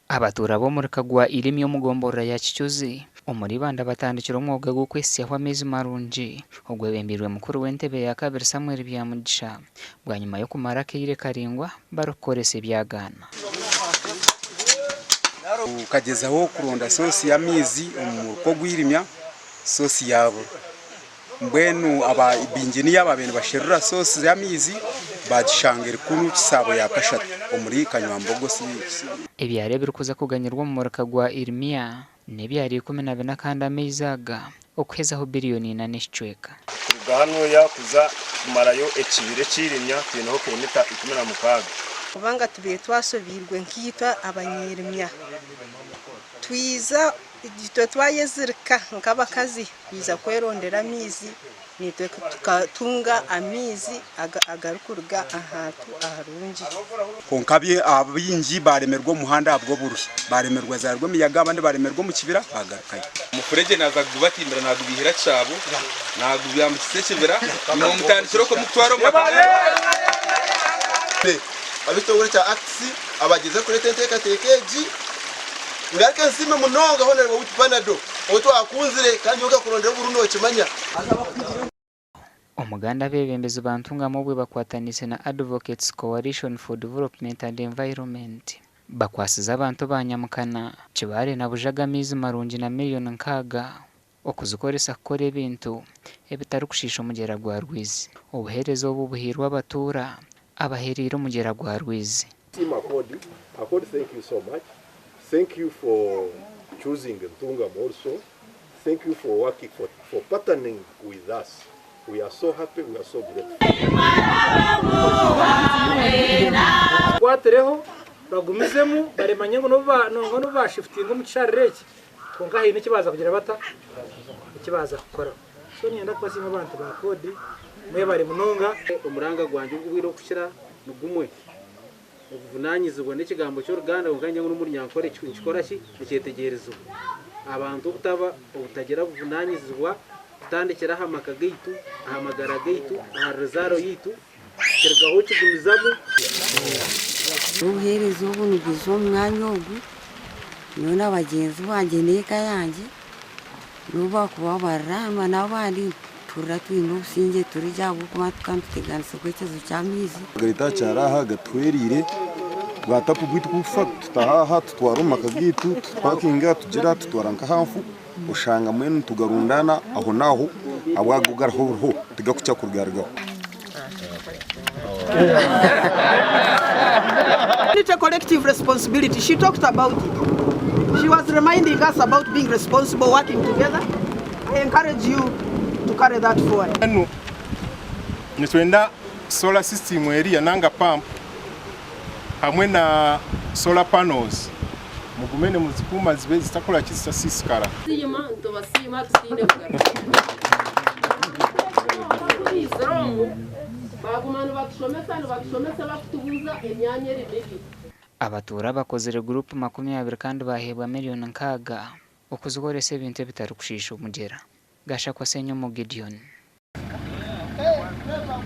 Abatuura b'omuri Kagwa Irimi omu gomborora ya Kicuzi omuri Ibanda batandikire omwoga gw'okwehitsyaho amaizi marungi ogwebembeirwe mukuru w'entebe ya kabiri Samuel Byamugisha bwanyima y'okumara akaire karaingwa barikukoresa ebyagaana. Tukagyezaho kuronda soosi y'amaizi omu muruka ogw'irimya, soosi yaabura. Mbwenu aba binginiya abaabaire nibasherura soosi y'amaizi baagishanga eri kunu Kisaabo ya kashatu omuri Kanywambogo. Ebyaro ebirikuza kuganyirwa omu muruka gwa Irimya n'ebyaro 14 kandi amaizi aga okuhezaho biriyoni ina n'ekicweka. Kuruga hanuya kuza kumarayo ekibira eky'irimya twineho kilomita 16. Kubanga tubaire twashobeirwe nkaitwe abanyirimya, twiza itwe twayezirika nk'abakazi kwija kwerondera amaizi naitwe tukatunga amaizi agarikuruga ahantu aharungi. Kwonka abaingi baaremerwa omu muhanda ahabw'oburuhi, baaremerwa za Rwemiyaga, abandi baaremerwa omu kibira baagarukayo. Omufuregye naaza kugubatimbira naagubaihira Kishaabo, naagubyambukisa ekibira, imwe mutandikire okwo mukutwara omu maka gaanyu. Ab'ekitongore kya ACTS abagyeza kureeta enteekateeka egi. Ngaruke nsiime munonga Honarebo Wit Panado ou twakunzire kandi nyowe nkakurondera oburu nokimanya. Omuganda abeebembezi ba Ntungamo obwe bakwataniise na Advocates Coalition for Development and Environment bakwasize abantu ba Nyamukana, Kibaale na Bujaga amaizi marungi na miriyoni nkaaga okuzikoresa kukora ebintu ebitarikushiisha omugyera gwa Rwizi. Obuheereza obu buhairwe abatuura abahereire omugyera gwa Rwizi. Team Accord, Accord thank you so much, thank you for choosing Ntungamo also, thank you for working for, for partnering with us, we are so happy, we are so grateful. Bakwatireho bagumizemu baremanye ngu n'obu bashifutinga omu kishariro eki kwonka haine eki baaza kugira bata eki baaza kukoraho. So niinyenda kubasiima abantu ba Koodi mwebare munonga. Omuranga gwangye ogubwire okukira nigumwe, obuvunanyizibwa n'ekigambo ky'oruganda kwonka ningira ngu n'omurunyankore nikikora ki? Nikyetegyerezibwa. Abantu obutaba obutagira buvunanyizibwa kutandikira aha maka gaitu, aha magara gaitu, ahari ruzaaro yaitu, kirugaho kigumizamu. Obuheereza obu nibwija omu mwanya ogu, nyowe na bagyenzi bangye n'eka yangye, n'obu baakuba bariraanwa n'abandi, nituhurira twine obusingye turi gye ahabw'okuba tukaba nituteganisibwa ekizibu ky'amaizi. Agareeta aha kyaro aha gatuhwereire, bwa tapu bwaitu ku bukufa tutaha aha tutwara omu maka gaitu tupakinga tugira tutwara nk'aha nfu oshanga mbwenu nitugarundaana aho n'aho ahabwa ago gariho buriho tigakukya kurugarugaho. It's a collective responsibility. She talked about it. She was reminding us about being responsible, working together. I encourage you to carry that forward. Mbwenu nitwenda solar system eriya nanga pump hamwe na solar panels mugume nimuzikuuma zibe zitakoraki zitasiisikara. Tusiima nitubasiima tutaine bugarukiro. Twizire omu baaguma nibatushomesa nibatushomesa bakutubuuza emyanya eri mibi. Abatuura abakozire guruupu 20 kandi baaheebwa miriyoni nkaaga okuzikoresa ebintu ebitarikushiisha omugyera. Gashakwa Ssenyomo Gideon.